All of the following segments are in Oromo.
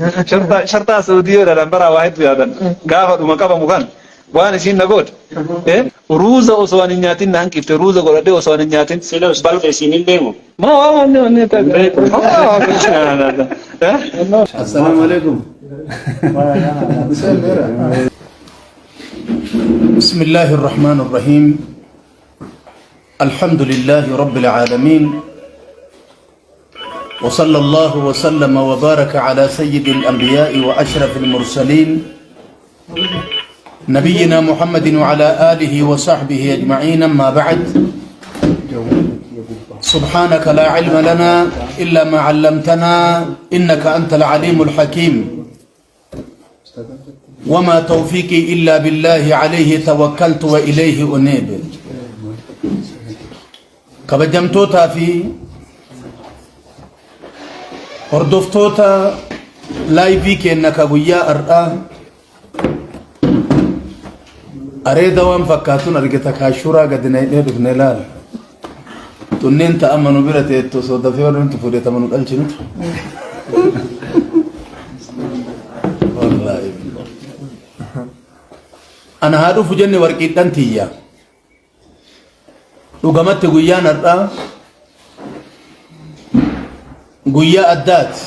Shartaa shartaa Saudii yoo ilaalan baraa waa hedduu yaadan. Gaafa dhuma qabamu kan waan isiin na goote. Eh, Ruuza osoo ani hin nyaatin na hanqifte ruuza godhadhee osoo ani hin nyaatin. Sila ustaaz isiin hin deemu. Ma waa wanni wanni Hin beeku. Eh? Assalamu alaikum. بسم الله الرحمن الرحيم الحمد لله رب العالمين وصلى الله وسلم وبارك على سيد الأنبياء وأشرف المرسلين نبينا محمد وعلى آله وصحبه أجمعين أما بعد سبحانك لا علم لنا إلا ما علمتنا إنك أنت العليم الحكيم وما توفيقي إلا بالله عليه توكلت وإليه أنيب kabajamtootaa fi hordoftoota laayivii keenna ka guyyaa har'aa areeda waan fakkaatuun argita kaashuuraa gadi naqnee dhufne laal tunneen ta'a amma nu bira teettu osoo dafee warri nuti fuudhee tama nu dhalchinutu wallaahi ana haa dhufu jenne warqiidhan tiyya Dhugamatti guyyaan har'aa guyyaa addaati.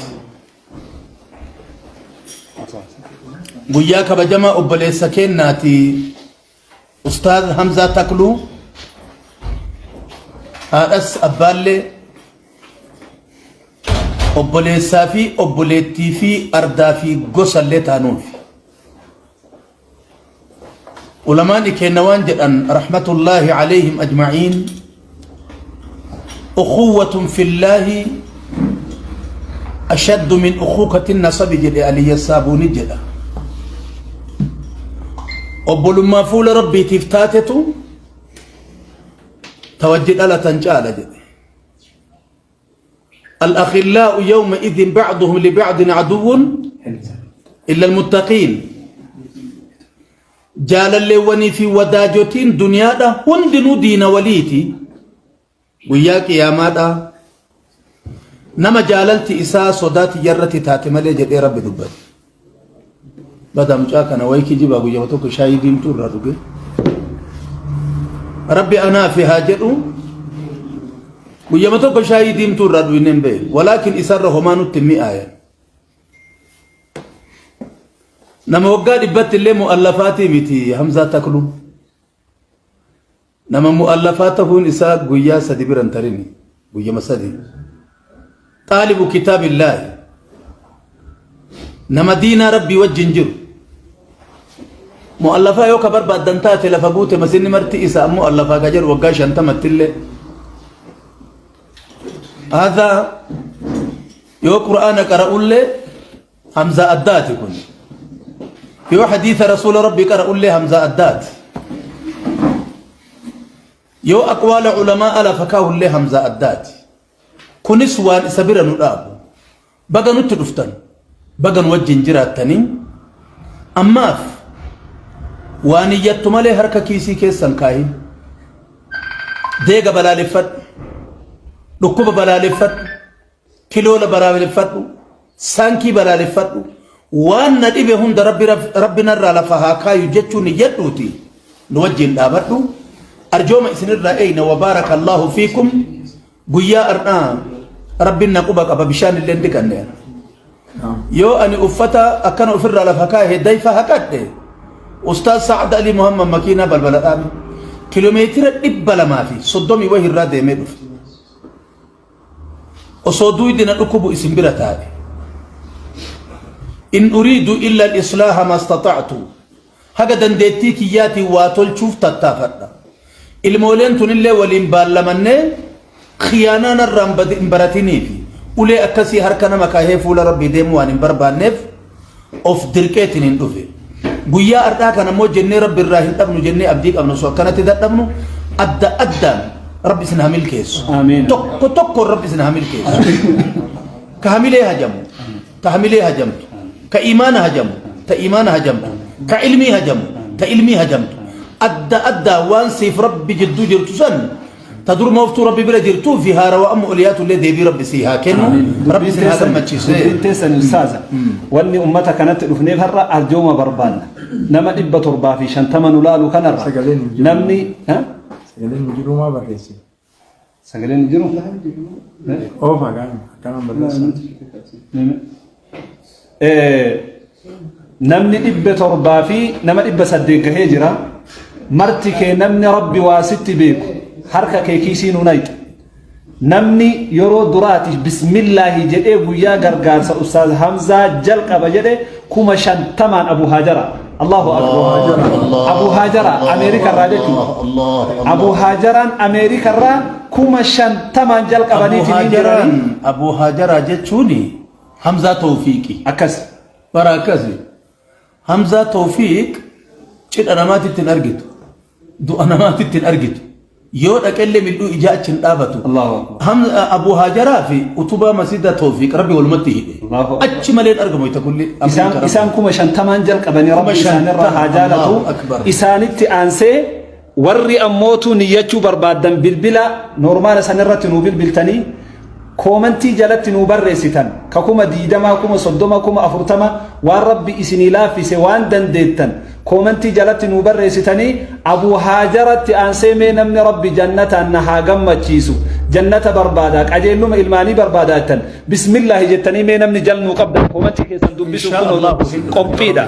Guyyaa kabajamaa obboleessa keennaati Ustaaz Hamzaa Takluu haadhas abbaallee obboleessaa fi obboleettii fi ardaa fi gosallee taanuufi. Ulamaani keenna waan jedhan rahmatullaahi alayhim ajma'iin ukhuwwatun fillaahi ashaddu min ukhuukati nasabi jedhe aliyya saabuuni jedha. Obbolummaa fuula rabbiitiif taatetu tawajji dhalatan caala jedhe. الأخلاء يومئذ بعضهم لبعض عدو إلا المتقين jaalalleewwanii fi wadaajotiin duniyaadha hundinuu diina waliiti guyyaa qiyaamaadha nama jaalalti isaa sodaa tiyyarratti taate malee jedhee rabbi dubbate Bada mucaa kana wayi kijibaa guyyama tokko shaayii diimtuu irraa dhuge. Rabbi anaa fi haa jedhu guyyama tokko shaayii diimtuu irraa dhuyne hin beeku. Walaakin isarra homaa nutti hin mi'aayan. Nama waggaa dhibbatti illee mu'allafaatii miti Hamzaa Takluu. Nama mu'allafaa tahuun isaa guyyaa sadi bira hin tarini. Guyyama sadi. Xaalibu kitaabillaahi. Nama diinaa rabbii wajjin jiru. Mu'allafaa yoo ka barbaaddan taate lafa guute masinni marti isaa mu'allafaa ka jedhu waggaa shantamatti illee. Haadha yoo qur'aana qara'ullee Hamzaa addaati kun. Yoo hadiisa rasuula rabbii qara'ullee hamzaa addaati. Yoo aqwaala ulamaa lafa kaahullee hamzaa addaati. Kunis waan isa bira nu dhaabu. Baga nutti dhuftan. Baga nu wajjin jiraattanii. Ammaaf waan iyyattu malee harka kiisii keessan kaahin. Deega balaaleffadhu. Dhukkuba balaaleffadhu. Kiloola balaaleffadhu, saankii balaaleffadhu, waan na dhibe hunda rabbi rabbi narraa lafa haa kaayu jechuun niyyadhuuti nu wajjin dhaabadhu. Arjooma isinirraa eeyna wa baarakallaahu fiikum guyyaa har'aa rabbiin na quba qaba bishaan illee hin dhiqanne. Yoo ani uffata akkana ofirraa lafa kaahe dayfa haqadhe Ustaaz Sa'ad Ali Muhammad makiinaa balbala dhaabe kiiloomeetira 230 wahi irraa deemee dhufe. Osoo duydi na dhukkubu isin bira taa'e. In uriidu illa al-islaaha ma istata'tu. Haga dandeettii kiyyaatiin waa tolchuuf tattaafadha. Ilmooleen tunillee waliin baallamannee khiyaanaa narraa hin baratiniifi ulee akkasii harka nama kaahee fuula rabbii deemuu waan hin barbaanneef of dirqeetiin hin dhufe. Guyyaa ardhaa kana immoo jennee rabbi irraa hin dhabnu jennee abdii qabna osoo akkanatti dadhabnu adda addaan rabbi isin haa milkeessu. Amiin. Tokko tokkoon rabbi isin haa milkeessu. Ka hamilee hajamu, ta hamilee hajamtu, ka imaana hajamu, ta imaana hajamtu, ka ilmii hajamu, ta ilmii hajamtu. Adda addaa waan siif rabbi jidduu jirtu san Ta dur mooftuu Rabbi bira jirtuu fi haarawa amma oliyaatu illee deebii Rabbi sii haa kennu. Rabbi isin haa gammachiisu. Dubbiin teessan ustaaza. Wanni ummata kanatti dhufneef har'a arjooma barbaanna. Nama 750 nu laalu kanarra. Sagaleen hin jiru. Namni ha? Sagaleen hin jiru maa barreessine? Sagaleen hin jiru? Oofa gaana akkanaan barreessan. Namni 700 fi nama 800 gahee jira. Marti kee namni Rabbi waa sitti beeku harka kee kiisii nu nayxa. Namni yeroo duraatiif bismillaahi jedhee guyyaa gargaarsa Ustaaz Hamzaa jalqaba jedhe 50,000n Abu Haajara. Allahu Akbar. Abu Haajara Ameerika irraa jechuudha. Abu Haajaraan Ameerika irraa 50,000n Abu jalqabaniitiin hin jiranii. Haajaraan Abu Haajaraa jechuun Hamzaa Tawfiiqi. Akkas. Bara akkasi. Hamzaa Tawfiiq cidha namaatitti hin argitu. Du'a namaatitti hin argitu. Yoo dhaqellee mil'uu ijaa achi hin dhaabatu. Allahu Akbar. Abu Haajaraa fi utubaa masjida Tawfiiq Rabbi walumatti hidhe. Allahu Akbar. Achi malee hin argamu ita kulli. Isaan isaan 50,000n jalqabanii Kuma Rabbi isaanirraa haa shantama. jaalatu. Allahu Akbar. Isaanitti aansee warri ammootuu niyyachuu barbaaddan bilbila noormaala sanirratti nuu bilbiltanii koomantii jalatti nuu barreessitan ka 20,000, 30,000, 40,000 waan Rabbi isinii laaffise waan dandeettan koomantii jalatti nuu barreessitanii Abu Haajaratti aansee mee namni Rabbi jannataan na haa gammachiisu jannata barbaada qajeelluma ilmaanii barbaada jettan bismillaahi jettanii mee namni jal nuu qabdan koomantii keessan dubbisuuf Insha kunoo qophiidha.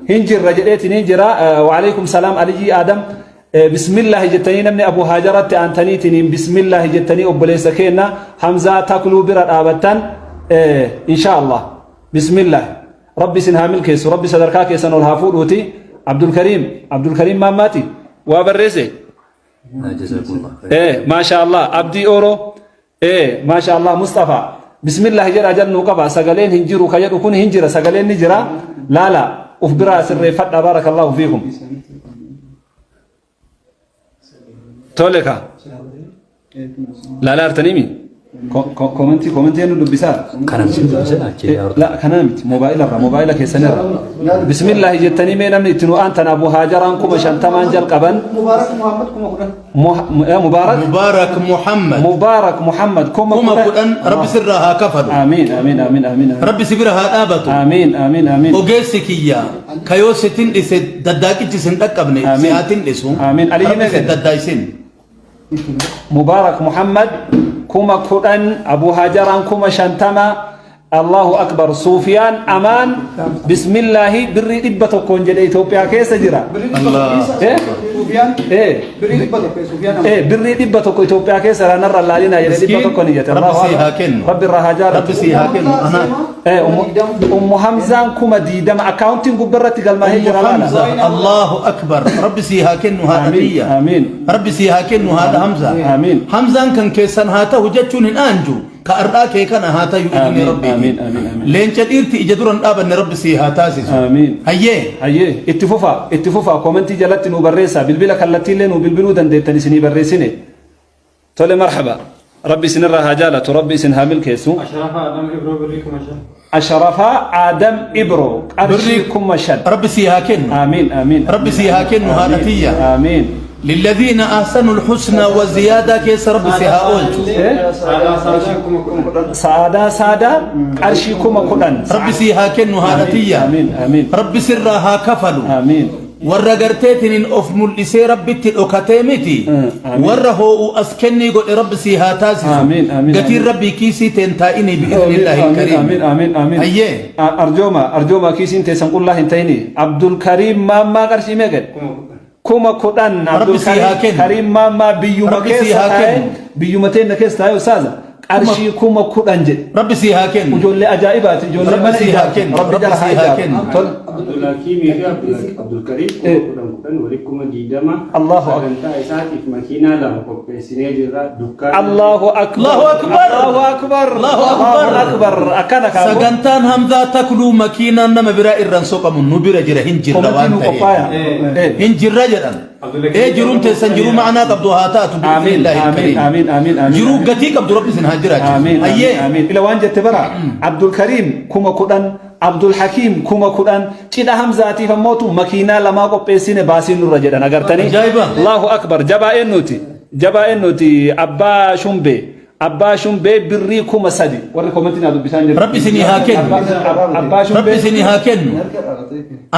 Hin jirra jedheetiin hin jira. Waalaikum salaam Aliyyii Aadam. Bismillaahi jettanii namni Abu Haajaratti aantaniitiin bismillaahi jettanii obboleessa keenna Hamzaa Takluu bira dhaabattan insha Allah. Bismillaahi. Rabbi isin haa milkeessu. Rabbi sadarkaa keessan ol haa fuudhuuti. Abdulkariim. Abdulkariim maammaati. Waa barreesse. Maasha Allah. Abdii Ooroo. Maasha Allah Mustafa. Bismillah jedha jannuu qaba. Sagaleen hin jiru ka jedhu kun hin jira. Sagaleen ni jira. Laala uf biraa sirreeffadha. Barakallahu fiikum. Tole ka. Laala artaniimi. Komentii komentii nu dubbisaa. Kana miti dubbisa achi La kana miti moobaayila irraa moobaayila keessan irraa. Bismillah jettanii mee namni itti nu aantan Abu Haajaraan 50,000n jalqaban. Mubaarak Muhammad 10,000. Mubaarak Mubaarak Muhammad. Mubaarak Muhammad kuma 10,000. 10 Rabbi sirraa haa kafalu. Amiin amiin amiin amiin. Rabbi si bira haa dhaabatu. Amiin amiin amiin. Ogeessi kiyya ka yoo sitin dhise daddaaqichi sin dhaqqabne si Amiin. haa tindhisu. Amiin. Aliyyi Rabbi sin meeqa? daddaa'isin. Mubaarak Muhammad 10,000 Abu Hajaraan 50,000 Allahu Akbar Suufiyaan Amaan Bismillaahi birrii 100n jedhe Itoophiyaa keessa jira. Allah. Sufiyaan birrii 100 Sufiyaan Birrii 100 Itoophiyaa keessa jira narra laalinaa jedhe dhibba Miskiin tokko ni jette. Rabbi Allahu sii haa Akbar. kennu. Rabbi irraa haa jaalatu. Rabbi sii haa kennu. Anaa. Ummu Hamzaan 20,000 akkaawuntiin gubbarratti galmaa'ee Ummu jira laala. Hamza Allahu Akbar Rabbi sii haa kennu haadha Amiin tiyya. amiin. Rabbi sii haa kennu haadha Hamza. Amiin. Hamzaan kan keessan haa ta'u jechuun hin aanju. Ka har'aa kee kana haa ta'u idni Amiin Rabbiitiin. amiin amiin amiin. Leenca dhiirti ija duran dhaabanne Rabbi sii haa taasisu. Amiin. Hayyee. Hayyee itti fufa itti fufa koomentii jalatti nuu barreessaa bilbila kallattiillee nuu bilbiluu dandeettan isinii barreessine. Tole marhaba. Rabbi isinirraa haa jaalatu rabbi isin haa milkeessu. Asharafaa Adam Ibroo birrii 5,000. Asharafaa Adam Ibro qarshii Birrii 5,000. Rabbi sii haa kennu. Amiin amiin. Rabbi sii haa kennu haadha tiyya. Amiin. للذين أحسنوا الحسنى وزيادة كيس رب سيها أولت Saadaa Saadaa 10,000. Saadaa Saadaa qarshii 10,000. رب سيها كنو هذا تيا Amiin amiin. رب سرها كفلوا Amiin. warra garteetiin of mul'isee rabbitti dhokatee miti Amiin. warra hoo'u as kennii godhe rabbi sii haa taasisu Amiin, amiin, gatiin amiin. rabbii kiisii teen taa'inii bi'idhnillaahi Amiin kariim amiin amiin amiin. Hayyee. Arjooma arjooma kiisiin teessan qullaa hin ta'ini. Abdul Kariim Maammaa qarshii meeqa? 10,000. Rabbi sii haa kennu. Kariim Maammaa biyyuma Rabbi sii keessa haa taa'ee kennu. biyyuma teenna keessa taa'ee ustaaza qarshii 10,000 jedhe. Rabbi sii haa kennu. Ijoollee ajaa'ibaati ijoollee Rabbi mana sii haa ijaartu. kennu. Rabbi Rabbi jala haa sii haa ijaaru. kennu. Tol. Abdulhakiimii fi Abdulkariim 10,000 10,000 walitti 20,000. Allahu akbar. Sagantaa isaatiif makiinaa lama qopheessinee jirra. Dukkaana. Allahu akbar. Allahu akbar. Allahu akbar. Allahu akbar. Allahu akbar. Akkana kaabu. Sagantaan Hamzaa Takluu makiinaan nama biraa irraan soqamu nu bira jira hin jirra Komentii waan nu ta'eef. qophaaya. Hin jirra jedhan. Ee jiruun teessan jiruu ma'anaa qabdu haa taatu Amiin bi'idhnillaahi amiin kariim. amiin amiin amiin. Jiruu gatii qabdu rabbi isin haa jiraachisu. Amiin Hayyee. amiin amiin. Ila waan jette bara Abdul Kariim 10,000 Abdul Hakiim 10,000 cidha Hamzaatiif ammootu makiinaa lamaa qopheessine baasiin nurra jedhan agartanii. Ajaa'iba. Allahu akbar jabaa eenyuti? Jabaa eenyuti? Abbaa Shumbee. Abbaa Shumbee birrii 3,000 warri komentii naa dubbisaan jiru. Rabbi isinii haa kennu. Abbaa Rabbi Shumbee. isinii haa kennu.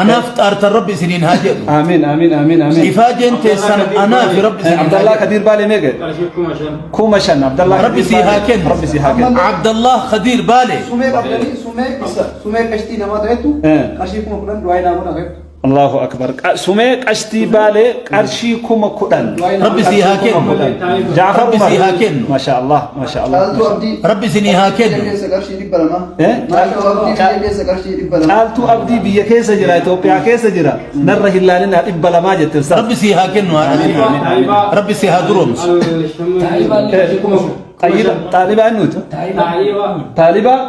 Anaaf xaartan Rabbi isiniin haa jedhu. Amiin amiin amiin amiin. Ifaajeen teessan anaaf Rabbi isiniin haa Abdallaa jedhu. Kadiir Baalee meeqa? Qarshii 5,000. 5,000 Abdallaa Rabbi Kadiir sii haa Baalee. kennu. Rabbi sii haa kennu. Abdallah Khadiir Baale. Sumee qabdanii sumee isa sumee qashtii namaa ta'etu Eh. qarshii 10,000 du'aa naa godha ta'etu. Allahu akbar. Sumee qashtii Baalee qarshii 10,000. Rabbi sii haa kennu. Jaafar Rabbi Umar. sii haa kennu. Masha Allah, masha Allah. Caaltuu Abdii. Rabbi isinii haa kennu. Biyya keessa qarshii 200. Eh? Caaltuu Abdii biyya keessa qarshii 200. Caaltuu Abdii biyya keessa jira, Itoophiyaa keessa jira. Narra hin laalinaa 200 jette ustaz. Rabbi sii haa kennu haadha kiyya. Rabbi sii haa duroomsu. Xayyiba, xaalibaa eenyuti? Taalibaa?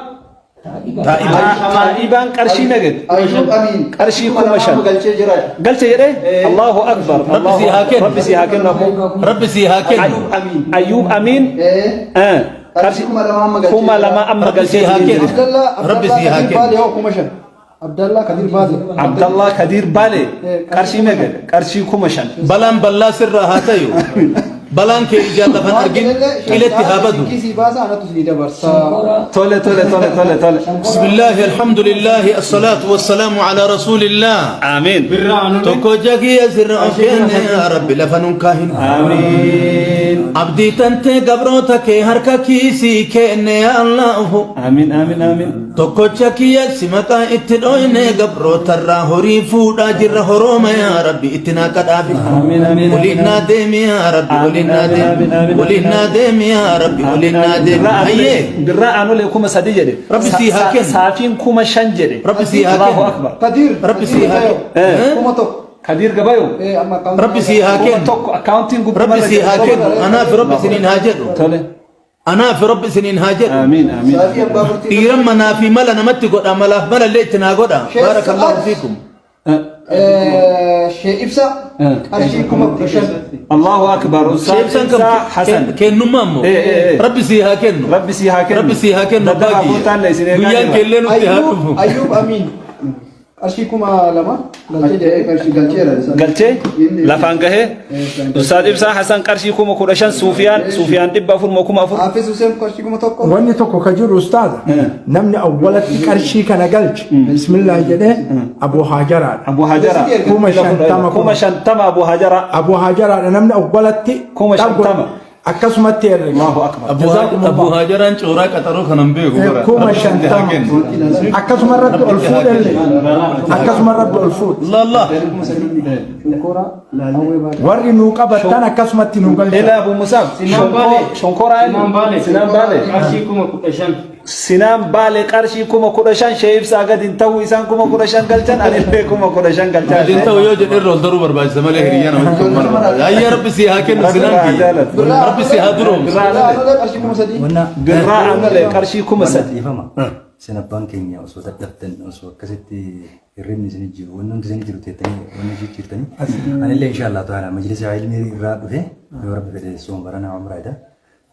Taa'iba. Taalibaan qarshii meeqa? Ayyuub Amiin. Qarshii 5,000. Galchee jira. Galche jedhee? Allahu akbar. Rabbi sii haa kennu. Rabbi sii haa kennu abboo. Rabbi sii haa kennu. Ayyuub Amiin. Eh. Qarshii Qarshii 2,000 amma galchee 2,000 amma Rabbi galchee sii haa jira. kennu. Abdallah Rabbi sii haa Kadir kennu. Baale hoo 5,000. Abdallah Kadir Baale. Abdallah Kadir Baale qarshii meeqa? Qarshii 5,000. Balaan ballaa sirraa haa tayu. Balaan kee ijaan lafan argin qiletti haa badu. Kiisii baasa anatu sii dabarsa. Tole tole tole tole tole. بسم الله الحمد لله الصلاة والسلام على رسول الله Amiin. Tokko jagiya sirra of kenne yaa Rabbi lafa nun kaahin. Amiin. Abdii tantee gabroota kee harka kiisii kenne yaa Allahu. Amiin amiin amiin. Tokkocha kiyya si maqaa itti dhooyne gabrootarraa horii fuudhaa jirra horooma yaa Rabbi itti naa qadhaabi. Amiin amiin. Waliin naa deemi yaa Rabbi waliin naa deemi waliin naa deemi yaa Rabbi waliin naa deemi. Hayyee Birraa aanolee 3,000 jedhe. Rabbi sii haa kennu. Saafiin 5,000 jedhe. Rabbi sii haa Allahu kennu. akbar. Kadir. Rabbi sii haa kennu. 1,000. Kadir Gabayo. Eh amma akkaawuntii. Rabbi sii haa Kuma kennu. tokko akkaawuntiin gubbaa Rabbi sii haa kennu. Anaaf Rabbi isiniin haa jedhu. Tole. Anaaf Rabbi isiniin haa jedhu. Amiin amiin. Saafii abbaa murtii. Dhiiran manaa fi mala namatti godha malaaf mala illee itti naa godha. Baarakallahu fiikum. Eh Shee Ibsa qarshii 15,000. Allahu akbar. Ustaz Sheebsaan kam Ibsaa Hasan. kennummaa immoo. Eh. Rabbi sii haa kennu. Rabbi sii haa kennu. Rabbi sii haa kennu Daddafa abbaa kiyya. gootaan la isin eegaa Guyyaan jirra. keellee nutti haa Ayyuub dhufu. Ayyuub Amiin. Qarshii 2,000 galchee jedhee qarshii galcheera. Galchee lafaan gahee Ustaaz Ibsaa Hasan qarshii 15,000 Suufiyaan Suufiyaan 400 moo 4,000. Hafiz Hussein qarshii 1,000. Wanni tokko ka jiru ustaaza namni awwalatti qarshii kana galche bismillah jedhee Abu Haajaraadha. Abu Hajara 50,000 50,000 Abu Hajara Abu Haajaraadha namni awwalatti 50,000. Akkasumatti herrega. Allahu akbar. Abu Hajaraan cooraa qaxaroo kanan beeku. 50,000 akkasuma irratti ol fuudhellee akkasuma irratti ol fuudhe. Allah Allah. Warri nuu qabattan akkasumatti nuu galcha. Ila Abu Musab Shonkoraa Sinaan Baale. Sinaan Baale. Qarshii 15,000. Sinaan Baale qarshii 15,000 shee ibsaa gadi hin ta'u isaan 15,000 galchan anillee 15,000 galchan. Gadi hin ta'u yoo jedhe irra ol daruu barbaachisa malee hiriyyaa namatti hin barbaadu. Ayyaa Rabbi si haa kennu sinaan kiyya. Rabbi si haa duroomsu. Birraa Aanolee qarshii 3,000. Wanna Birraa Aanolee qarshii 3,000. Dhiifama. Isin abbaan keenya osoo dadhabdan osoo akkasitti hirribni isin jiru wanni hundi isin jiru teettanii wanni jijjiirtanii. Anillee inshallah ta'ala majlisa ilmii irraa dhufe yoo Rabbi fedhe soom barana umraadha.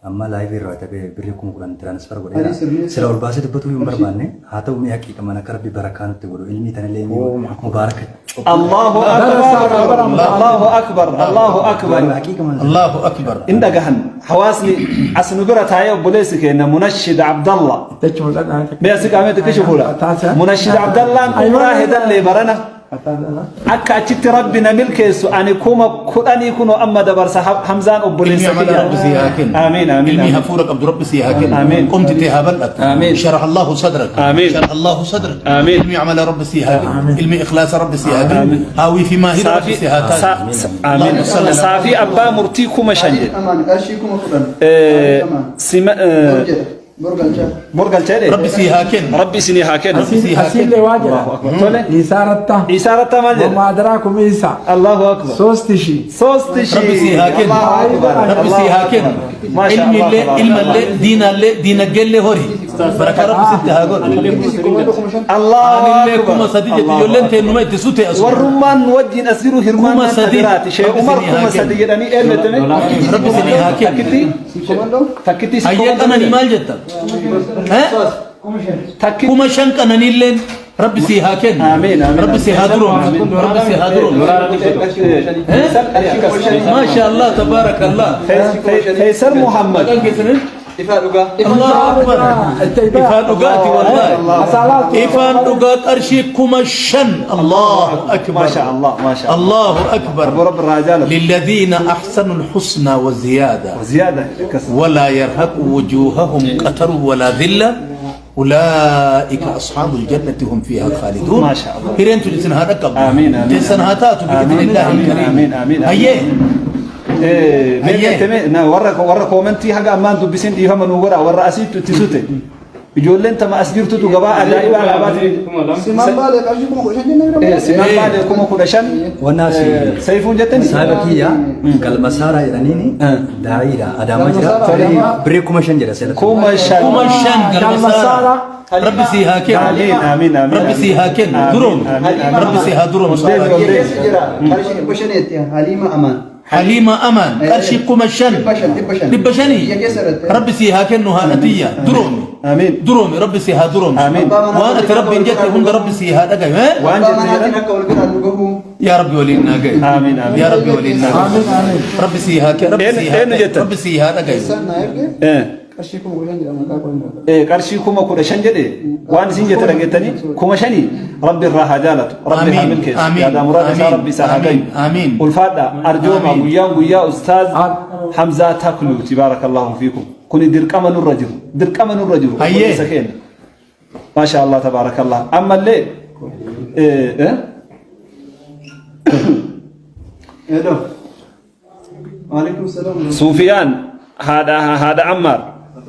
Amma live irraa ta'e birrii 10,000 transfer godheera. Sila ol baasee dubbatuu hin barbaanne haa ta'u mi'a haqiiqaman akka Rabbi barakaa nutti godhu ilmii tanillee mubaaraka. Allahu akbar. Allahu akbar. Allahu akbar. Haqiiqaman. Allahu akbar. In dhagahan hawaasni as nu bira taa'ee obboleessi keenya Munashid Abdallah. Jechi mul'ata. Mee asi qaamee xiqqishu fuula. Munashid Abdallaan umraa hedallee barana. Akka achitti Rabbi na milkeessu ani 10,000 kunoo amma dabarsa Hamzaan Ilmi obboleessa amala Rabbi si haa kennu. Amiin amiin. Ilmi hafuura qabdu Rabbi si haa kennu. Amiin. Qomti tee haa bal'attu. Amiin. Sharaha Allahu sadrak. Amiin. Sharaha Allahu sadrak. Amiin. Ilmi amala Rabbi si haa kennu. Ilmi ikhlaasa Rabbi si haa kennu. Haawii fi maahira Rabbi si haa taasisu. Amiin. Saafii abbaa murtii 5,000 jedhe. Amaan qarshii 10,000. Sima Bor jedha. Bor galchaa. Bor galchee jedhe. Rabbi si haa kennu. Rabbi isinii haa kennu. Rabbi si haa Asiillee kennu. waa jedha. Tole. Isaa rattaa. Isaa rattaa maal jedha? Wamaa adraakum Isaa. Allahu akbar. 3000. 3000. Rabbi si haa kennu. Allahu akbar. Rabbi si haa kennu. Maasha Ilmi illee, Allah. ilma illee, diina illee, diinagdee illee hori. Barakaa Rabbi sitti haa godhu. Allahu Anillee akbar. 3,000 jetti ijoolleen teennuma itti sute asuma. Warrummaan nu wajjin as jiru hirmaannaan 3,000. tabiraati. Shee Rabbi Umar isinii haa 3,000 kennu. jedhanii eenyuttame? Rabbi isinii haa kennu. Takkitti takkitti si Hayyee qananii maal jetta? Takkitti 5,000 qananiilleen Rabbi sii haa kennu. Amiin, amiin. Rabbi sii haa duroomsu. Rabbi sii haa duroomsu. Maasha Allah tabaarakallah. Faisal Muhammad. Maqaan keessanii? Ifaa dhugaa. Allahu akbar. Ifaa dhugaati wallahi. Asalaatu. Ifaan dhugaa qarshii 5000. Allahu akbar. Maasha Allah, maasha Allah. Allahu akbar. Abu Rabbi irraa jaalatu. للذين أحسنوا الحسنى وزيادة Ziyaada akkas. ولا يرهق وجوههم قتر ولا ذلة أولئك أصحاب الجنة هم فيها خالدون. ما شاء الله. Hireen tun isin haa dhaqqabdu. آمين، آمين. Teessan haa taatu بإذن آمين، الله آمين، الكريم. آمين، آمين، آمين. Hayyee. Mee jettame na warra koomentii haga ammaan dubbisin dhiifama nuu godha warra asiitu itti sute. Ijoolleen tama as jirtutu gabaa ajaa'ibaa alaabaati. Simaan baalee qarshii 15,000 jennee bira. Simaan baalee 15,000. Wanna asii Saifuun jettani? saahiba kiyya galma saaraa jedhaniini daa'iidha Adaamaa jira. Galma Birrii 5,000 jedha seelatti. 5,000. 5,000 galma Galma saaraa. saaraa. Rabbi sii haa kennu. Amiin, amiin, amiin. Rabbi sii haa kennu. Duroom. Amiin, amiin. Rabbi sii haa duroomsu. Ol deebi. Keessa jira qarshii 500tti Haliima Amaan. Haliima Amaan qarshii 5,000. 500 500. 500. Biyya keessa irratti. Rabbi sii haa kennu haadhatiyya. Duroomi. Amiin. Duroomi Rabbi sii haa duroomsu. Amiin. Waan ati Rabbiin jette hunda Rabbi sii haa dhagayu. Eh? Waan Abbaa jette manaatiin jedhan. akka wal biraan nu gahu. Yaa Rabbi waliin naa gahi. Amiin, amiin. Yaa Rabbi waliin naa gahi. Amiin, amiin. Rabbi sii haa kennu. Rabbi sii haa Eenyu kennu. jettan? Rabbi sii haa dhagayu. Isaan naa erge qarshii 15,000 jedha maqaa koo hin Eh, qarshii 15,000 jedhe waan isin jette dhageettanii 5,000 rabbi irraa haa jaalatu rabbi haa Amiin, milkeessu amiin, yaada muraada isaa amiin, rabbi isaa haa amiin, gayu amiin. Ulfaadha arjooma Amiin. guyyaan guyyaa ustaaz Hamzaa Takluuti baarakallahu fiikum kuni dirqama nurra jiru dirqama nurra jiru Hayyee. obboleessa keenya maasha Allah tabaarakallah ammallee eh, eh? Hello. Waalaikum salaam. Suufiyaan haadha Ammaar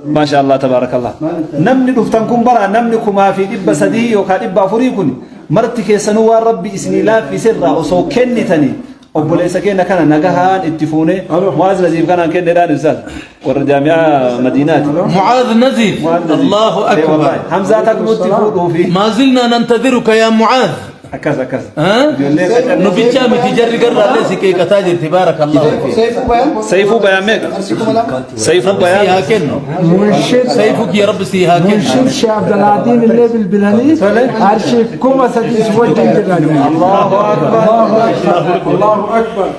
maasha Allah tabaarakallah namni dhuftan kun bara namni 3,300 yookaan 400 kun marti keessanuu waan rabbi isinii laaffise irraa osoo kennitanii obboleessa keenya kana nagahaan itti fuunee Mu'aaz Naziif kanaan kenneedhaan ibsaas warra jaami'aa Madiinaati. Mucaaz Naziif. Allahu akbar. Hamzaa Takluutti fuudhuufi ما زلنا ننتظرك يا معاذ. akkas akkas. ها؟ Ijoollee qacarree Nu bichaa miti jarri garraallee si qeeqataa jirti baarakallahu fiik. Seifuu Bayaan. Sayfuu Bayaan meeqa? Qarshii 2,000. Sayfuu Rabbi sii Bayaan haa kennu. Munshid Sayfuk ya Rabbi sii haa kennu. Munshid Sheekh Abdulhadiin illee bilbilanii qarshii 3,000 si wajjin jira. Allahu akbar. Allahu akbar. Allahu akbar.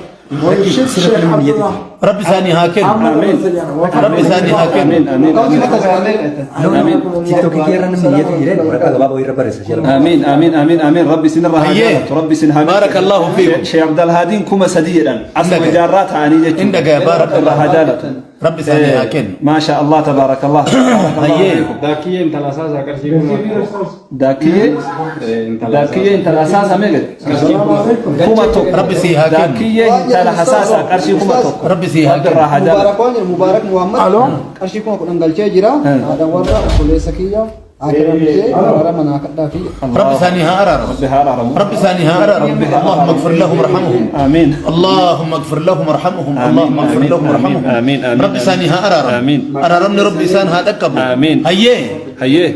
Munshid Sheekh Abdullah. Rabbi isaanii haa kennu. Rabbi isaanii haa kennu. Amiin amiin. Lakkoofsi mata saalee. Amiin. Tiktookii kee irra namni niyyatu jireen waraqaa gabaabaa irra barreessa jala. Amiin amiin amiin amiin rabbi isin irraa haa Hayyee. jaalatu rabbi isin haa Baarakallahu fiikum. Sheekh Abdalhaadiin 3,000 jedhan asuma Indhaga. jaarraa ta'anii jechuudha. Indhaga, Rabbi irraa baarakallahu. haa jaalatu. Rabbi isaanii haa kennu. Maasha Allah tabaarakallah. Hayyee. Daakiyyee intala asaasaa qarshii 1,000. Daakiyyee Daakiyyee intala hasaasa meeqa? 1,000. Rabbi sii haa kennu. Daakiyyee intala hasaasa qarshii 1,000. Rabbi sii haa Rabbi irraa haa jaalatu. Mubaarak waan jedhu Mubaarak Muhammad Alo. qarshii 10,000 galchee jira. Haadha warra obboleessa kiyya akiramtee araara manaa kadhaa fi Rabbi isaanii haa araaramu. Rabbi haa araaramu. Rabbi isaanii haa araaramu. اللهم اغفر لهم وارحمهم. Amiin. اللهم اغفر لهم وارحمهم. اللهم اغفر آمين، لهم وارحمهم. آمين، آمين، Rabbi isaanii haa araaramu. آمين. Araaramni Rabbi isaan haa dhaqqabu. آمين. Hayyee. Hayyee.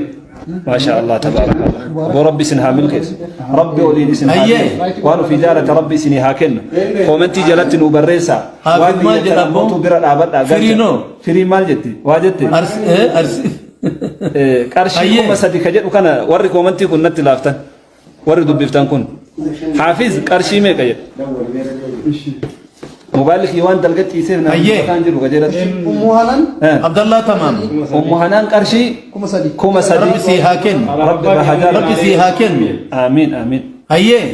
Maasha Allah tabaarakallah. Aboo rabbi isin haa milkeessu. Rabbi oliin isin haa Hayyee. kennu. Waan ofii jaalate rabbi isinii haa kennu. Koomentii jalatti nuu barreessaa. Haafid Waan maal biyya jedha tana abboo? mootuu bira dhaabadhaa. galcha. Firiinoo? Firii maal jetti? Waa jette? Arsi eh, arsi. Qarshii Hayyee. 3,000 ka jedhu kana warri koomentii kun natti laaftan. Warri dubbiftan kun. Haafiz qarshii meeqa jedha? Mobaayilli kiyya waan dalga ciiseef nama Hayyee. kan jiru qajeelatti. Ummuu Hanan Abdallah Tamaam. Ummu Hanaan qarshii 3,000. 3,000. Rabbi sii haa kennu. Rabbi irraa haa jaalatu. Rabbi sii haa kennu. Amiin amiin. Hayyee.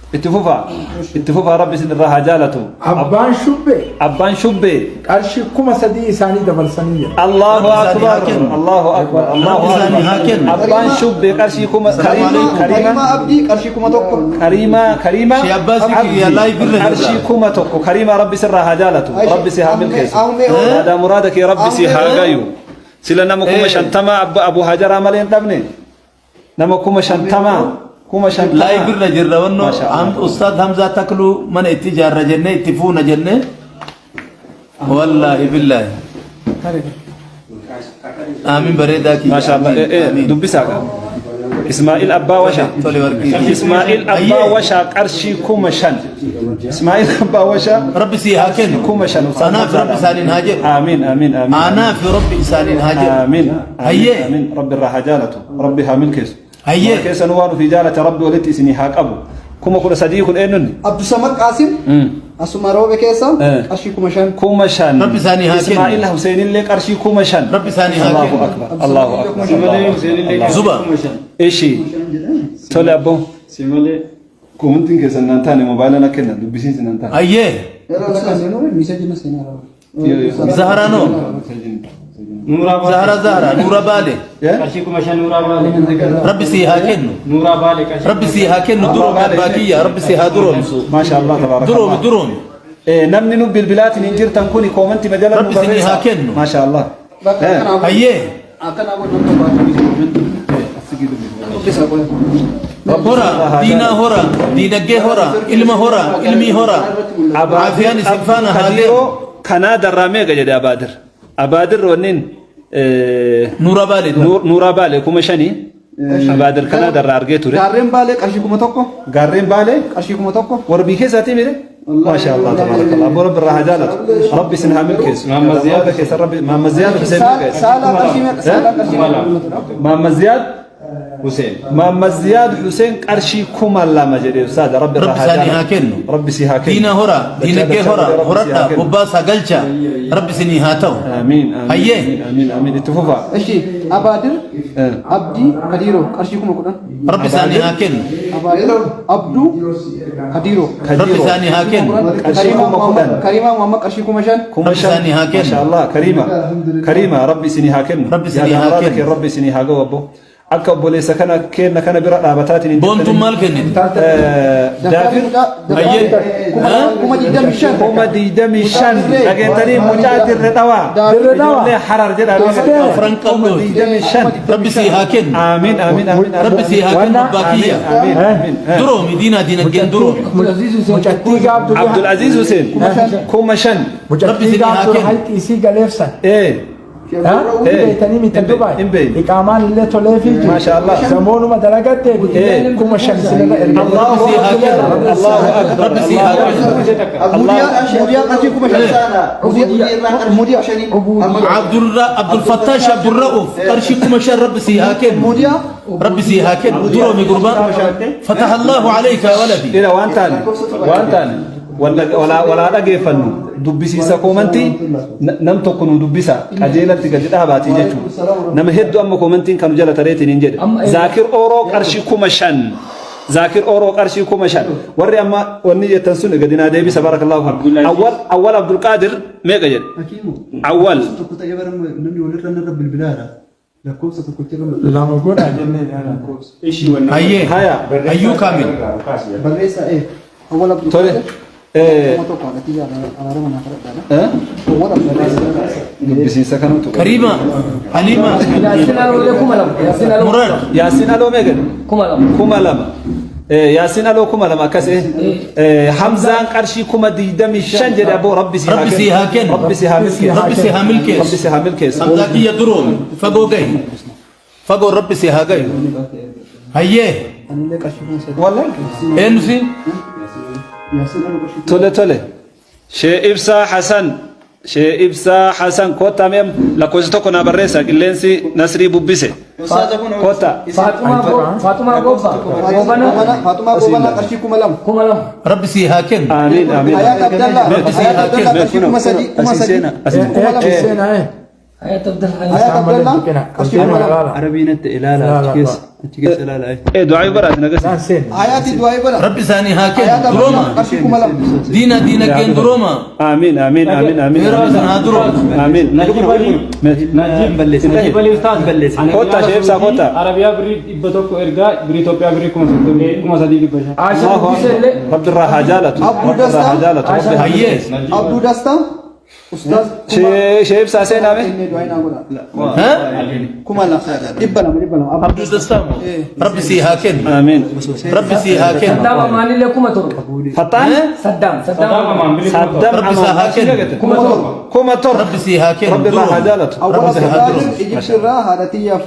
Itti fufaa. Itti fufaa rabbi isin irraa haa jaalatu. Abbaan Shubbee Abbaan Shubbee. qarshii 3,000 isaanii dabarsanii jira. Allahu Rabbi isaanii akbar. haa kennu. Allahu akbar. Allahu Rabbi isaanii haa akbar. kennu. Abbaan Shubbee qarshii kuma Salaamu alaikum. Kariima Karimaa Abdii qarshii 1,000. Kariima Kariima Shee Abbaasii kiyya live irra jirra. qarshii 1,000 Kariima rabbi sirraa haa jaalatu. Rabbi si haa milkeessu. Ahmee Yaadaa muraada kee rabbi si haa gayu. Sila nama 50,000 abba Abu Hajaraa malee hin dhabne. Nama 50,000 50,000. Live irra jirra wannoo Maasha Allah. Ustaad Hamzaa Takluu mana itti ijaarra jennee itti fuuna jennee. Wallaahi billaahi. Aamin bareedaa kiyya. Maasha Allah. Amiin, amiin. Dubbisaa qaba. Ismaa'il Abbaa Washaa. Tole warqii. Ismaa'il Abbaa Hayyee. Washaa qarshii 5,000. Ismaa'il Abbaa Washaa Rabbi sii haa kennu. 5,000. Anaaf Rabbi isaaniin haa jedhu. Amiin amiin amiin. Anaaf Rabbi isaaniin haa jedhu. Amiin. Hayyee. Amiin. Rabbi irraa haa jaalatu. Rabbi haa milkeessu. Hayyee. Keessanuu waan ofii jaalate Rabbi walitti isinii haa qabu. 13,000 kun eenyunni? Abdusamad Qaasim asuma roobe keessa qarshii 5,000. 5,000. Rabbi isaanii haa kennu. Ismaa'il Huseenillee qarshii 5,000. Rabbi isaanii haa Allahu kennu. akbar. Allahu akbar. Simalee Huseenillee Zuba. Ishi. Tole abboo. Simalee. Koomantiin keessan naan taane moobaayila na kenna dubbisiinsi naan taane. Hayyee. Yeroo lakka seenuu miseejina seenaa. Zahraanoo. Nuuraa Baale. Zahra Zahra. Nuura Baale. Qarshii 5,000 Nuuraa Baale. Rabbi sii haa kennu. Nuuraa Baale qarshii. Rabbi sii haa kennu duroomi abbaa kiyya. Rabbi sii haa duroomsu. Maasha Allah tabaaraka. Duroomi duroomi. Namni nu bilbilaatiin hin jirtan kuni koomantii majala nu Rabbi isinii barreessa. haa kennu. Maasha Allah. Hayyee. Akkanaa godhu akka baatu dubbisa qoya. Hora, diinaa hora, diinagdee hora, ilma hora, ilmii hora. Caafiyaan isin faana haa deemu. Kadiroo kanaa darraa meeqa jedhe Abaadir. Abaadir wanniin Nuura Baale. Nuuraa Baale 5,000 Abaadir kanaa darraa argee ture. Gaarreen Baalee qarshii 1,000. Gaarreen Baalee Qarshii 1,000. warbii keessaatii mire. Maasha Allah tabaarakallah. Abbo Rabbi irraa haa jaalatu. Rabbi isin haa milkeessu. Maamma Ziyaad. Keessa Rabbi Maamma Ziyaad Hussein milkeessu. Saalaa qarshii meeqa? Saalaa qarshii meeqa? Maamma Ziyaad Huseen. Maamma Ziyaad Hussein qarshii 2,000 jedhe ustaada Rabbi irraa Rabbi haa isaanii haa jaalatu. kennu. Rabbi si haa kennu. Diina hora, diinagdee Dachaa hora, dachaa Rabbi si haa horadha, kennu. bobbaasaa galcha. Rabbi isinii haa ta'u. Amiin amiin Hayyee. amiin amiin amiin itti fufaa. Ishi Abaadir Abdii Kadiiroo qarshii 10,000. Rabbi isaanii haa kennu. Abaadir Abduu Kadiiroo. Rabbi isaanii haa kennu. Qarshii 10,000. Kariimaa Muhammad qarshii 5,000. Kuma Rabbi shan. isaanii haa kennu. Masha Allah Kariima. Kariima Rabbi isinii haa kennu. Rabbi isinii haa Yaada kennu. kee Rabbi isinii haa ga'u abbo. Akka obboleessa kana kenna kana bira dhaabataatiin hin Boontuun maal kennite? Daafir Hayyee. 25,000. 25,000 dhageettanii mucaa dirre dhawaa. Dirre Dhawaa. Ijoollee Harar jedhaa. Afran Kuma qabdooti. digdamii shan. Rabbi sii haa kennu. Amiin amiin amiin. Rabbi sii haa kennu abbaa kiyya. Amiin amiin. Duroomi diinaa diinagdeen duroomi. Mucattii gaaf durii Abdul Aziz Hussein 5,000. Rabbi mucattii isinii gaaf haa dura kennu. hayxi isii galeefsan. Beeytanii mita Hin Dubaay. beeyne. Iqaamaan illee toleefii jiru. Maasha Allah. Zamoonuma dalagattee 5,000 isinirra erga. Allahu Rabbi sii haa kennu. Allahu akbar. Rabbi sii haa kennu. Mudiyaa qarshii 5,000. Mudiyaa. Abdurra Abdul Fattah Abdurra'uuf qarshii 5,000 Rabbi sii haa kennu. Mudiyaa. Rabbi sii haa kennu. Duroomi gurbaa. Fataha Allahu alayka ya waladi. Ila waan taane waan taane walaa walaa dhageeffannu dubbisiisa koomantii nam tokko nu dubbisa qajeelatti gadi dhaabaatii jechuudha. Nama hedduu amma koomantiin kanu jala tareetiin hin jedhe. Zaakir Ooroo qarshii 5,000. Zaakir Ooroo qarshii 5,000. Warri amma wanni jettan sun gadi naa deebisa barakallahu fiik. Awwal Awwal Abdulqaadir meeqa jedhe? Awwal Tokko ta'ee bara namni walirra narra bilbilaadha. Lakkoofsa tokkotti irra Lama godhaa jennee. Ishii wanna. Hayyee. haya Hayyuu kaamil. barreessaa Awwal Abdul tole. 1,000 haadhatii araara manaa kadhadhaadha. Awwal Abdul Dubbisiisa kanatu. Kariima. Halima. Yaasin Aloolee 2,000. Yaasin Aloo Murad. Yaasin Aloo meeqa jedhe? 2,000. 2,000. Yaasin Aloo 2,000 akkas Hamzaan qarshii 25,000 jedhe aboo Rabbi si Rabbi sii haa kennu. Rabbi si haa milkeessu. Rabbi sii haa milkeessu. Rabbi si haa milkeessu. Hamzaa kiyya duroomi. Fagoo gahi. Fagoo Rabbi sii haa gahi. Hayyee. Anillee qarshii 3,000. Wallahi. Eenyu si? Yaasin Aloo qarshii Tole tole. Shee Ibsaa Hasan. Shee Ibsaa Hasan kottaa mee lakkoofsa tokko naa barreessa qilleensi Nasrii bubbise. Kottaa. Faaxumaa Gobbaa. Goobana Faatumaa Goobanaa qarshii 2,000. 2,000. Rabbi sii haa kennu. Amiin amiin. Hayaat Abdallaa. Rabbi sii Hayaat haa Abdallaa kennu. qarshii 3,000. Asii seena. Asii. Seenaa. Hayaat Abdallaa. Hayaat Abdallaa qarshii 2,000. Arabiinatti ilaala achi keessa achi keessa ilaala. Du'aa baraati nagasi. Seen. Hayaati du'aa bara. Rabbi isaanii haa Hayaat kennu. Durooma. Abdallaa qarshii 2,000. Diinaa diinagdeen durooma. Amiin amiin amiin amiin. Rabbi isaan haa duroomu. Amiin. Najib Ali. Najib Ali Ustaaz. Kottaa Shee Ibsaa kottaa. Arabiyaa birrii 100 ergaa birrii Itoophiyaa birrii 3,500. Aashaa Guddisee illee. Rabbi irraa haa jaalatu. Abduu Rabbi irraa haa Dastaa. jaalatu. Rabbi haa Hayyee. Abduu Dastaa. Ustaaz. Shee Ibsaa seenaa mee? Inni du'aa naa godha. Ha? 2,000. 200 200. Abdul Dastaa moo? Rabbi sii haa kennu. Amiin. Rabbi sii haa kennu. Saddaam Amaanillee 7,000. Fattaan? Saddaam. Saddaam Amaan. Saddam Rabbi isaa haa kennu. 7,000. Rabbi sii haa kennu. Rabbi irraa haa jaalatu. Awwal Rabbi sii haa Abdulqaadir duroomu. Ijipti irraa haadha xiyyaaf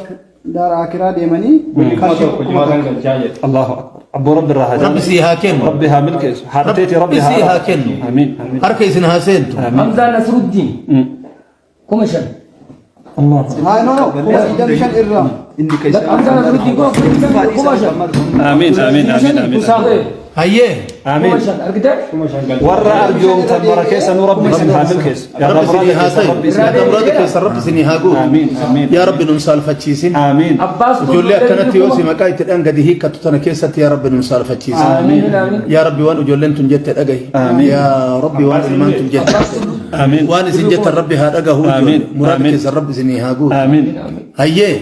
daara akiraa deemanii qarshii 1,000 galchaa jedhe. Allahu akbar. Abboo Rabbi irraa haa Rabbi jaalatu. sii haa kennu. Rabbi haa milkeessu. Haadhateeti Rabbi Rabbi sii haa haa kennu. Amiin. Amiin. Harka isin haa seentu. Hamzaa Nasruddiin. 5,000. Haa no no 25,000 irraa. Hamza Nasruddin 205,000. Amiin amiin amiin amiin. Hayyee. Amiin. 5,000 argitee? Warra arjoomtan mara keessa nu Rabbi isin haa milkeessu. Yaada Rabbi muraada isinii haa keessa ta'u. Rabbi isin Yaada muraada keessa Rabbi isinii haa guutu. Amiin amiin. Yaa Rabbi nun saalfachiisin. Amiin. Abbaas Ijoollee akkanatti yoo si maqaa itti dhaan gadi hiikkattu tana keessatti yaa Rabbi nun saalfachiisin. Amiin amiin. Yaa Rabbi waan ijoolleen tun jette dhagahi. Yaa Rabbi waan ilmaan tun jette. Amiin. Waan isin jettan Rabbi haa dhagahu. Amiin. Muraada Amiin. keessa Rabbi isinii haa guutu. Amiin. Hayyee.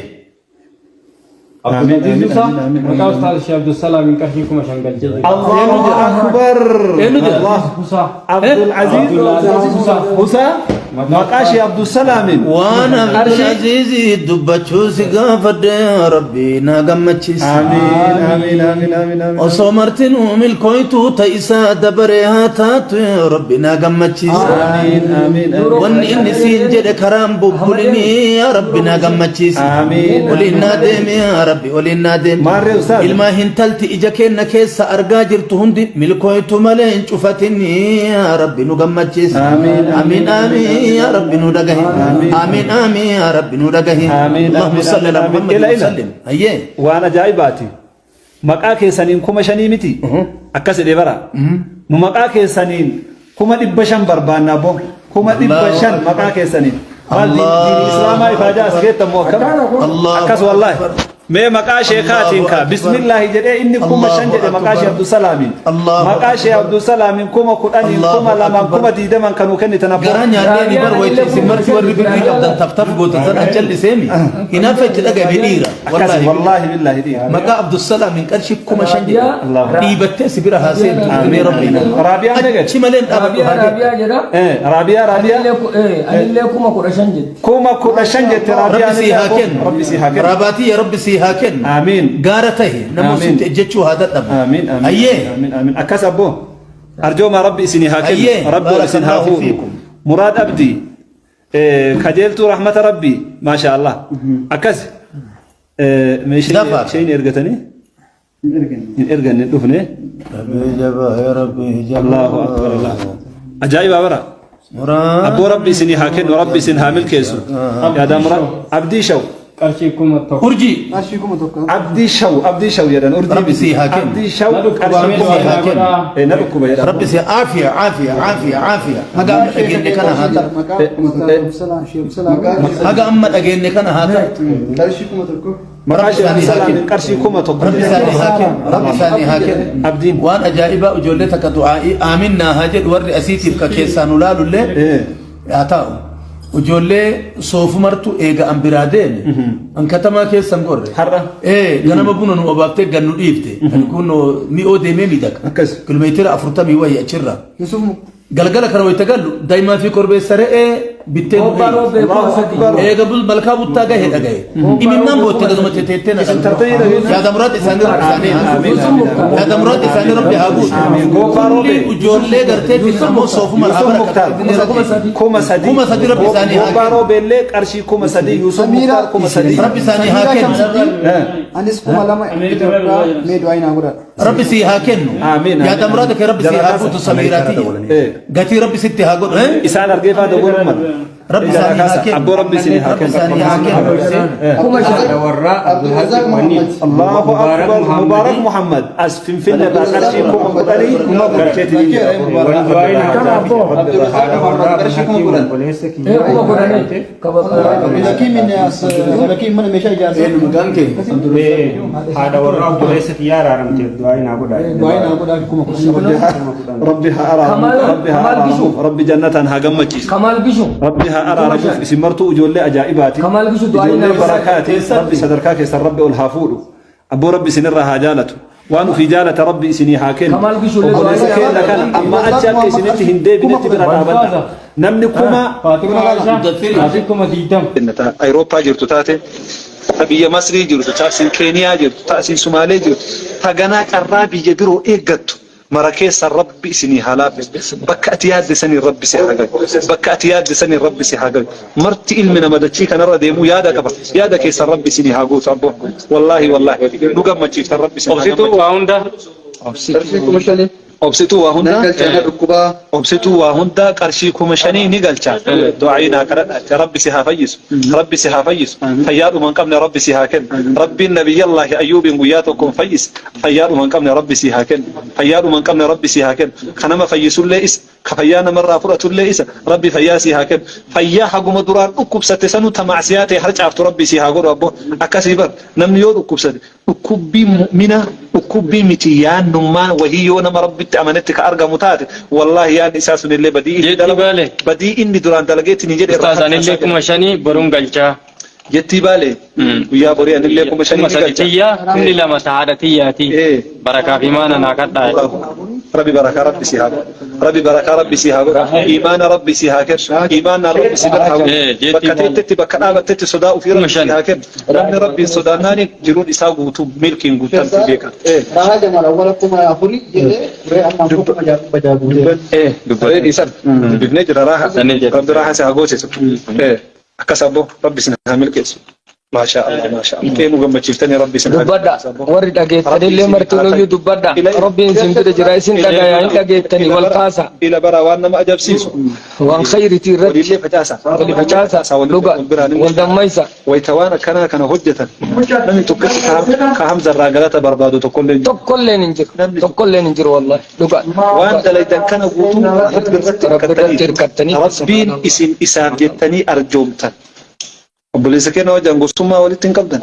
Amiin. Abdulaziz Musa maqaa Ustaaz Sheekh Abdulsalaamiin qarshii 5,000 galchee jira. Allahu akbar. Eenyu jedha? Allah. Musa. Abdul Aziz Abdulaziz Musa. Musa maqaa ishee Abdulsalaamin. Waan Abdulaziz dubbachuu si gaafadhe yaa Rabbi na gammachiisi. Amiin amiin amiin amiin amiin. Osoo martinuu milkooytuu ta'isaa dabaree haa taatu yaa Rabbi na gammachiisi. Amiin amiin amiin. Wanni inni siin jedhe karaan bubbulinii yaa Rabbi na gammachiisi. Amiin. Oliin naa deemi yaa Rabbi oliin naa deemi. Maarree ustaaz. Ilmaa hintalti ija keenna keessa argaa jirtu hundi milkooytu malee hin cufatinii yaa Rabbi nu gammachiisi. Amiin, Amiin amiin yaa Rabbi nu dhagahi. Amiin amiin yaa Rabbi nu dhagahi. Amiin, Allahumma amiin, salli ala amiin. Muhammad Ila, wa ila. sallim. Hayyee. Waan ajaa'ibaati. Maqaa keessaniin 5,000 miti. Akkas jedhee bara. Nu maqaa keessaniin 500,000 barbaannaa bo. 500,000 maqaa keessaniin. Maal diinii islaamaa ifaajaa as geettamu akkam? Allahu Akkas wallaahi. Akbar. Mee maqaa sheekaatiin kaa Allahu bismillaahi jedhee inni 5,000 jedhe maqaa ishee Abdusalaamiin. Allahu Maqaa ishee Abdusalaamiin 10,000 Allahu 2,000 Akbar. 20,000 kanuu kennitan abboo. Garaa nyaannee ni bar wayita isin marti warri birrii qabdan taftaf gootan san an calliseemi. Hinaafa itti dhagahame dhiira. Akkas wallaahi billaahi dhiira. Maqaa Abdusalaamiin qarshii 5,000 jedhe. Allahu. Dhiibattee si bira haa seentu. Mee Rabbi. Raabiyaan meeqa? Achi malee hin dhaabadhu Raabiyaa haa jedhu. Raabiyaa jedha. Raabiyaa Raabiyaa. Anillee 15,000 jetti. 15,000 jette Rabbi sii haa Raabiyaan kennu. Rabbi sii haa kennu. Raabaatii yaa Rabbi sii haa kennu. Amiin. Gaara tahe nama Amiin. sitti ejjechuu haa dadhabu. Amiin amiin. Hayyee. Amiin amiin. Akkas abboo. Arjooma Rabbi isinii haa Hayyee. kennu. Rabbi ol isin haa Barakallahu fuudhu. fiikum. Muraad Abdii. Kajeeltuu rahmata Rabbii. Maasha Allah. Akkas. Mee Lafa. isheen ergatanii? Hin erganne hin dhufne. Rabbi jabaa yaa Rabbi jabaa. Allahu akbar Allah. Ajaa'iba bara. Muraad. Abboo Rabbi isinii haa kennu. Rabbi isin haa milkeessu. Yaada Muraad. Abdii Shaw. Qarshii 1,000. Urjii. Qarshii 1,000. Abdii Shaw. Abdii Shaw jedhan. Urjii Rabbi miti. sii haa kennu. Abdii Shaw. Na dhukkuba Qarshii mee kuma sii haa kennu. godhaa. Na dhukkuba jedha. Rabbi si aafiya aafiya aafiya aafiya. Haga amma dhageenye kana haa ta'u. Maqaa Abdusalaam. Haga amma dhageenye kana haa ta'u. Qarshii 1,000. Maqaa ishee Rabbi isaanii haa Abdusalaamiin kennu. qarshii 1,000 Rabbi isaanii haa kennu. Rabbi isaanii haa kennu. Abdiin. Waan ajaa'ibaa ijoollee takka du'aa'ii aamin naa haa jedhu warri asiitiif ka keessaa nu laalullee haa ta'u. Ijoollee soofumartu eega an biraa deeme an katamaa keessan gorre. Har'a. Ganama buna nu obaaftee gan nu dhiifte. Ani kun mi'oo deemee miidhaga. Akkas. Kiiloomeetira 40 wayii achirra. Yusuf Galgala kana wayita gallu daa'imaa fi korbeessa re'ee bittee nu Gobbaa eegi. roobee 3,000. Eega bul malkaa buttaa gahe dhagaye. Imimmaan bootte gaduma teteettee na Isin tartanii dhageessu. Yaada muraad isaanii rabbi isaanii haa guutu. Yaada muraad isaanii rabbi haa guutu. Gobbaa roobee. Kulli ijoollee gartee ammoo soofuma haa Yusuf Muktaar. barakatu. 3,000. 3,000 rabbi isaanii haa Gobbaa kennu. roobeellee qarshii 3,000. Yusuf Muktaar 3,000. Rabbi isaanii haa kennu. Anis 2,000 Itoophiyaa mee du'aa naa godhadha. Rabbi sii haa kennu. Amiin. Yaada muraada kee rabbi sii haa guutu samiiraatii. Gatii rabbi sitti haa godhu. Isaan argee faa dogoru mala. Rabbi isaanii haa kennu. Abboo Rabbi isinii haa Rabbi kennu. isaanii haa kennu. 5,000. Warraa Abdulrazak Muhammad. Allahu akbar. Mubaarak Muhammad. As Finfinne irraa qarshii 10,000 galcheetii jira. Akkana abboo. Abdulrazak Muhammad qarshii 10,000. 10,000. Abdulhakiim inni as Abdulhakiim mana meeshaa ijaarsaa. Eenyu maqaan kee? Haadha warraa obboleessa kiyyaa araaramteef du'aa naa godhaa. Du'aa naa godhaa 10,000. Rabbi haa araaramu. Rabbi haa Kamaal araaramu. Gishu. Rabbi jannataan haa gammachiisu. Kamaal Gishu. Rabbi haa araaramuuf isin martuu ijoollee ajaa'ibaati. Kamaal Gishu du'aa Ijoollee inni barakaati. Rabbi sadarkaa keessan Rabbi ol haa fuudhu. Abboo Rabbi isinirraa haa jaalatu. Waan ofii jaalata Rabbi isinii haa kennu. Kamaal Gishu illee Obboleessa du'aa keenya kana amma achi akka isinitti hin deebinetti bira dhaabadha. Namni kuma Faatima Aishaa. Qarshii 20,000. Awurooppaa jirtu taate, ta biyya Masrii jirtu, ta isin Keeniyaa jirtu, ta isin Sumaalee jirtu, ta ganaa carraa biyya biroo eeggattu mara keessa Rabbi isinii haa laaffisu. Bakka ati yaadde saniin Rabbi si haa gayu. Bakka ati yaadde saniin Rabbi si haa gayu. Marti ilmi nama dachii kanarra deemuu yaada qaba. Yaada keessan Rabbi isinii haa guutu abboo. Wallaahi wallaahi nu gammachiiftan Rabbi isin haa Obsituu gammachiisu. waa hunda. Qarshii 5,000. Obsituu waa Nan hundaa. galcha na dhukkubaa. Obsituu waa hundaa qarshii 5000 ni galcha. Du'aa'ii naa kadhadha. Rabbi si haa fayyisu. Rabbi si haa fayyisu. Fayyaadhuma hin qabne Rabbi si haa kennu. Rabbiin Nabiyyallaahi Ayyuubiin guyyaa tokkoon fayyise. Fayyaadhuma hin qabne Rabbi si haa kennu. Fayyaadhuma hin qabne Rabbi si haa kennu. Ka nama fayyisullee isa. Ka fayyaa namarraa fudhatullee isa. Rabbi fayyaa sii haa kennu. Fayyaa haguma duraan dhukkubsatte sanuu ta ma'siyaa ta'e harcaaftu Rabbi sii haa godhu abbo. Akkasii bar namni yoo dhukkubsate dhukkubbiin mu'mina dhukkubbii miti yaannummaan wahii yoo nama Rabbitti amanetti ka argamu taate wallaahi yaanni isaa sunillee badii inni Jeetti dalagu baale. badii inni duraan dalageetti ni jedhe irraa Ustaaz anillee harcaasaa jedha. 5000 boruun galchaa. Jettii baale guyyaa borii anillee 5000 kuma ni sadi galcha. tiyya kumni lama ta haadha tiyyaati. Barakaa fi imaana naa kadhaa. Allahu Rabbi barakaa Rabbi si haa godhu. Rabbi barakaa Rabbi si haa godhu. Imaana Rabbi si haa kennu. Imaana Rabbi si bira haa godhu. Jeetti Bakka baale. teettetti bakka dhaabattetti sodaa ofii Kuma Rabbi si shan. haa kennu. Namni Rabbiin sodaannaani jiruun isaa guutuu milkiin guutamti beeka. Rahaa Jamaal awwala 4000 jedhee turee amma ammoo 6600 guutee. Dubbadhee dhiisan. Dubbifnee jira raaha. Sanii jedhe. Rabbi raaha si haa goosisu. Akkas abbo Rabbi isin haa milkeessu. Maashaa Allah maashaa Allah. Ee nu gammachiiftanii Rabbi isin haa Dubbadha. milkeessu abbo. Warri Rabbi dhageettanillee isin haa martinuyyuu tayu. dubbadha. Ila Rabbiin isin bira jira isin ila dhagaya hin dhageettanii ila wal bara kaasa. ila bara waan nama ajabsiisu. Waan khayritii irratti Waliillee facaasa. wali facaasa Facaasa wal dhuga wal biraan wal dammaysa. wayita waan akkanaa kana hojjetan namni tokkichi ka Hamza irraa galata barbaadu tokkollee hin jiru. Tokkolleen hin jiru. Namni Tokkolleen hin jiru wallahi dhuga. waan dalaydan kana guutuu Rabbi irratti Rabbi irratti hirkattanii hirkattanii Rabbiin subhaanallah. isin isaaf jettanii arjoomtan. Obboleessa keenya wajjin gosummaa walitti hin qabdan.